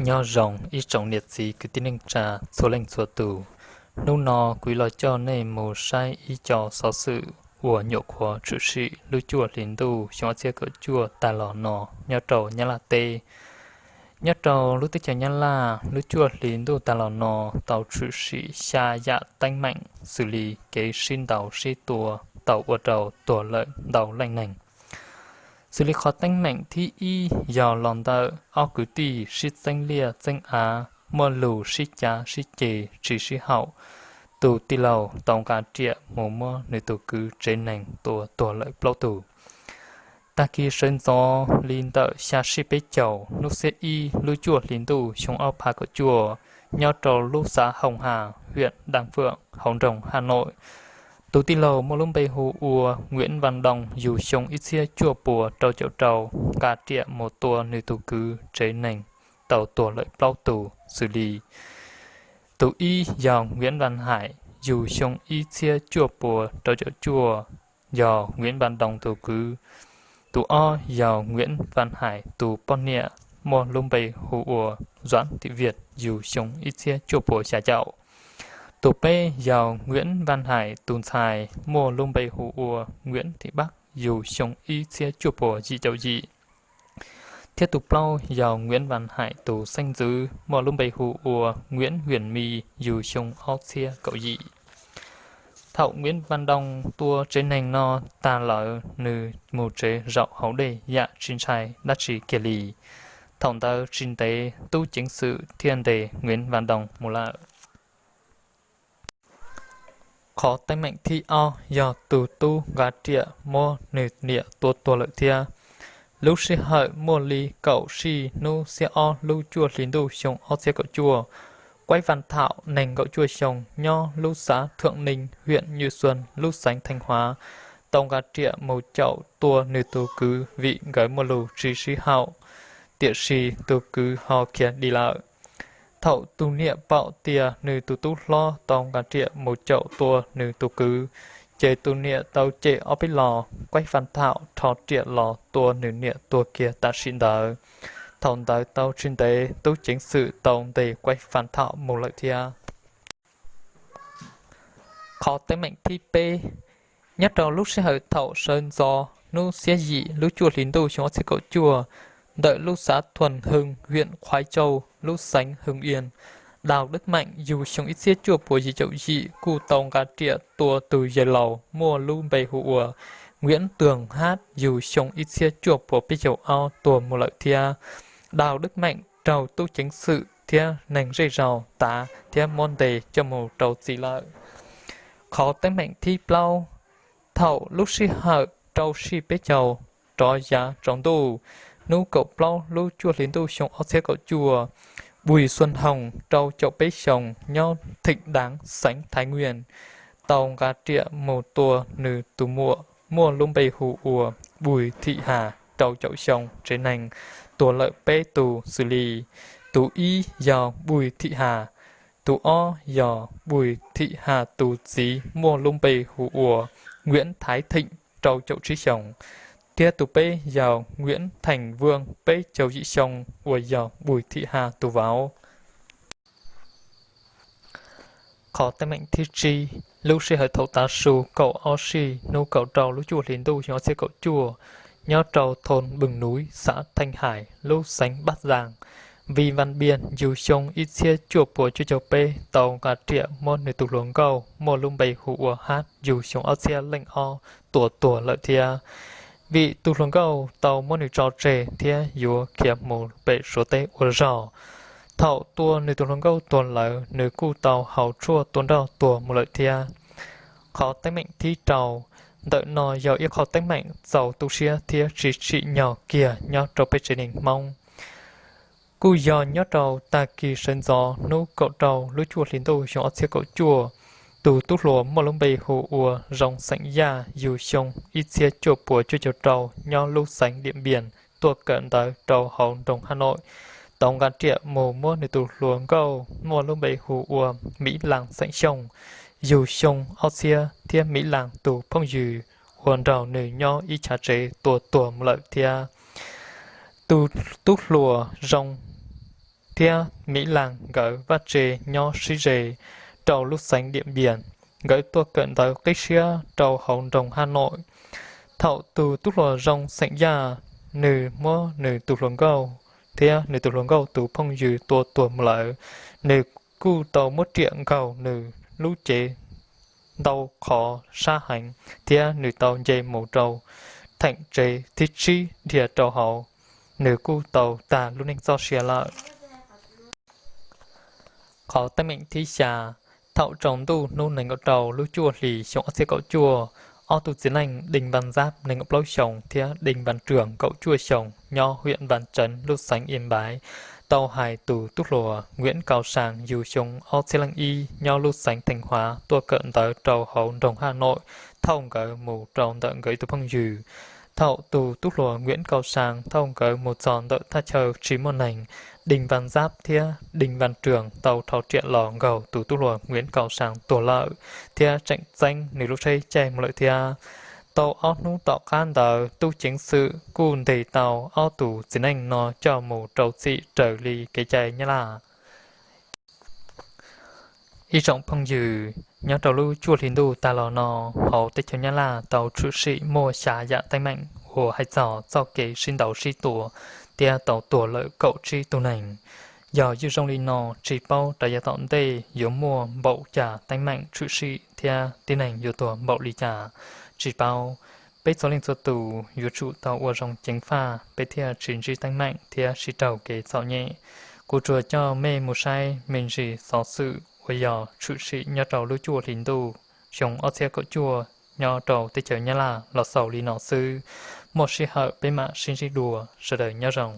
Nyob zoo ib tsoom niam txiv kwv tij neej tsa txhua leej txhua tus. Hnub no kuv los coj nej mus saib ib co xov xwm uas nyuam qhuav tshwm sim lub cuaj hli ntuj xyoo ob txhiab kaum cuaj tag los no nyob rau Nyab Laj teb. Nyob rau lub teb chaws Nyab Laj, lub cuaj hli ntuj tag los no tau tshwm sim xya yam teeb meem xws li kev sib ntaus sib tua tau ua rau tuag lawm ntau leej neeg. Xws li qhov teeb meem thib ib yog los ntawm ob kwv tij sib txeeb liaj txeeb av, muaj lus sib cav sib ceg tsis sib haum. Tus tij laug tau nqa riam mus muab nws tus kwv tsev neeg tua tuag lawm plaub tug. Tag kis sawv ntxov li ntawm xya sij peb caug hnub xiab ib lub cuaj hli ntuj xyoo ob phav kaum cuaj, nyob rau lub xav Hoos Has, hiam Dam Fwm, hauv nroog Has Noim, tus tij laug muaj lub npe hu ua Nguyễn Văn Đông yug xyoo ib txhiab cuaj puas rau caum rau nqa riam mus tua nws tus kwv tsev neeg tau tuag lawm plaub tus xws li: tus ib yog Nguyễn Văn Hải yug xyoo ib txhiab cuaj puas rau caum cuaj, yog Nguyễn Văn Đông tus kwv. Tus ob yog Nguyễn Văn Hải tus poj niam muaj lub npe hu ua Doãn Thị Việt yug xyoo ib txhiab cuaj puas xya caum. Tus peb yog Nguyễn Văn Hải tus ntxhais muaj lub npe hu ua Nguyễn Thị Bắc yug xyoo ib txhiab cuaj puas yim caum yim. Thiab tus plaub yog Nguyễn Văn Hải tus xeeb ntxwv muaj lub npe hu ua Nguyễn Huyền My yug xyoo ob txhiab kaum yim. Thaum Nguyễn Văn Đông tua tsev neeg no tag lawm, nws mus tsev zaum hauv dej yam tsis ntshai dab tsi kiag li. Thaum ntawd tsis ntev tub ceev xwm thiaj ntes Nguyễn Văn Đông mus lawm. Qhov teeb meem thib ob yog tus tub nqa riam muab nws niam tua tuag lawm thiab. Lub sij hawm muaj li kaum sij hnub xiab ob lub cuaj hli ntuj xyoo ob txhiab kaum cuaj, Quách Văn Thảo nees nkaum cuaj xyoo nyob lub xav Thượng Ninh, huyện Như Xuân, lub xeev Thanh Hóa, tau nqa riam mus caum tua nws tus kwv vim nkawd muaj lus tsis sib haum, tiam sis tus kwv ho khiav dim lawm. Thaum tus niam paub tias nws tus tub hlob tau nqa riam mus caum tua nws tus kwv, ces tus niam tau cem ob peb los, Quách Văn Thảo rho riam los tua nws niam tuag kiag tam sim ntawd. Thaum ntawd tau tsis ntev tub ceev xwm tau ntes Quách Văn Thảo mus lawm thiab. Qhov teeb meem thib peb, nyob rau lub sij hawm thaum sawv ntxov hnub xiab yim lub cuaj hli ntuj xyoo ob txhiab kaum cuaj, ntawm lub xav Thuần Hưng, huyện Khói Châu, lub xeev Hưng Yên, Đào Đức Mạnh yug xyoo ib txhiab cuaj puas yim caum yim kuj tau nqa riam tua tus yawg laus muaj lub npe hu ua Nguyễn Tường H yug xyoo ib txhiab cuaj puas peb caug ob tuag mus lawm thiab. Đào Đức Mạnh raug tub ceev xwm thiab neeg zej zos tav thiab muab ntes coj mus rau txim lawm. Qhov teeb meem thib plaub, thaum lub sij hawm rau sij peb caug rov yav tsaus ntuj, hnub kaum plaub lub cuaj hli ntuj xyoo ob txhiab kaum cuaj, Bùi Xuân Hồng rau caum peb xyoos nyob Thịnh Đáng, xeev Thái Nguyên, tau nqa riam mus tua nws tus muam muaj lub npe hu ua Bùi Thị Hà rau caum xyoo tsev neeg, tuag lawm peb tus xws li: tus ib yog Bùi Thị Hà, tus ob yog Bùi Thị Hà tus txiv muaj lub npe hu ua Nguyễn Thái Thịnh rau caum tsib xyoos, thiab tus peb yog Nguyễn Thành Vương peb caug yim xyoo uas yog Bùi Thị Hà tus vauv. Qhov teeb meem thib tsib, lub sij hawm thaum tav su kaum ob sij hnub kaum rau lub cuaj hli ntuj xyoo ob txhiab kaum cuaj, nyob rau thôn Bừng Núi, xã Thanh Hải, lub xeev Bắc Giang, Vì Văn Biên yug xyoo ib txhiab cuaj puas cuaj caug peb tau nqa riam muab nws tus hluas nkauj muaj lub npe hu ua Hab yug xyoo ob txhiab leej ob tua tuag lawm thiab. Vim tus hluas nkauj tau muab nws tso tseg thiab yuav khiav mus pem Suav teb ua zog. Thaum tua nws tus hluas nkauj tuag lawm, nws kuj tau haus tshuaj tua nroj tuag mus lawm thiab. Qhov teeb meem thib rau, ntawm no yog ib qho teeb meem txaus tu siab thiab tsis tsim nyog kiag nyob rau peb tsev neeg Hmoob. Kuj yog nyob rau tag kis sawv ntxov hnub kaum rau lub cuaj hli ntuj xyoo ob txhiab kaum cuaj, tus tub hluas muaj lub npe hu ua Zoo xeem Yaj yug xyoo ib txhiab cuaj puas cuaj caug rau nyob lub xeev Điện Biên tuaj kawm ntawv rau hauv nroog Hà Nội, tau nqa riam mus muab nws tus hluas nkauj muaj lub npe hu ua Mỹ Lan xeem Xyooj yug xyoo ob txhiab thiab Mỹ Lan tus phooj ywg uas nrog nws nyob ib chav tsev tua tuag mus lawm thiab. Tus tub hluas Zoo thiab Mim Laas nkawd vaj tse nyob sib ze rau lub xeev Diam Npias. Nkawd tuaj kawm ntawv qib siab rau hauv nroog Haj Noim. Thaum tus tub hluas zoo xeem Yaj, nws muab nws tus hluas nkauj thiab nws tus hluas nkauj tus phooj ywg tua tuag mus lawm, nws kuj tau muab riam nkaug nws lub cev ntau qhov sab heev, thiab nws tau nce mus rau theem tsev thib tsib dhia rau hauv, nws kuj tau tag lub neej txoj sia lawm. Qhov teeb meem thib xya, thaum tsaus ntuj hnub nees nkaum rau lub cuaj hlis xyoo ob txhiab kaum cuaj, ob tug txiv neej Đinh Văn Giáp nees nkaum plaub xyoos thiab Đinh Văn Trường kaum cuaj xyoos nyob huyện Văn Chấn lub xeev Yên Bái tau hais tus tub hluas Nguyễn Cao Sang yug xyoo ob txhiab leej ib nyob lub xeev Thanh Hóa tuaj kawm ntawv rau hauv nroog Haj Noim thauj nkawd mus rau ntawm nkawd ib tug phooj ywg. Thaum tus tub hluas Nguyễn Cao Sang thauj nkawd mus txog ntawm thaj chaw tsis muaj neeg, Đinh Văn Giáp thiab Đinh Văn Trường tau rho riam los nkaug tus tub hluas Nguyễn Cao Sang tuag lawm, thiab tseem txeeb nws lub tsheb caij mus lawm thiab. Tau ob hnub tom qab ntawd tub ceev xwm kuj ntes tau ob tug txiv neej no coj mus rau txim raws li kev cai Nyab Laj. Ib tsoom phooj ywg, nyob rau lub cuaj hli ntuj tag los no, hauv teb chaws Nyab Laj tau tshwm sim muaj xya yam teeb meem uas hais txog txoj kev sib ntaus sib tua thiab tau tuag lawm kaum tsib tug neeg. Yog yeej zoo li no, tsis paub rov yav tom ntej yuav muaj npaum cas teeb meem tshwm sim thiab tib neeg yuav tuag npaum li cas, tsis paub. Peb txhua leej txhua tus yuav tsum tau ua zoo ceev faj peb thiaj tsis ntsib teeb meem thiab sib raug kev txom nyem. Kuv tsuas coj mej mus saib me ntsis xov xwm uas yog tshwm sim nyob rau lub cuaj hli ntuj xyoo ob txhiab kaum cuaj nyob rau teb chaws Nyab Laj los xaus li no xwb. Muaj sij hawm peb mam sib ntsib dua, sawv daws nyob zoo.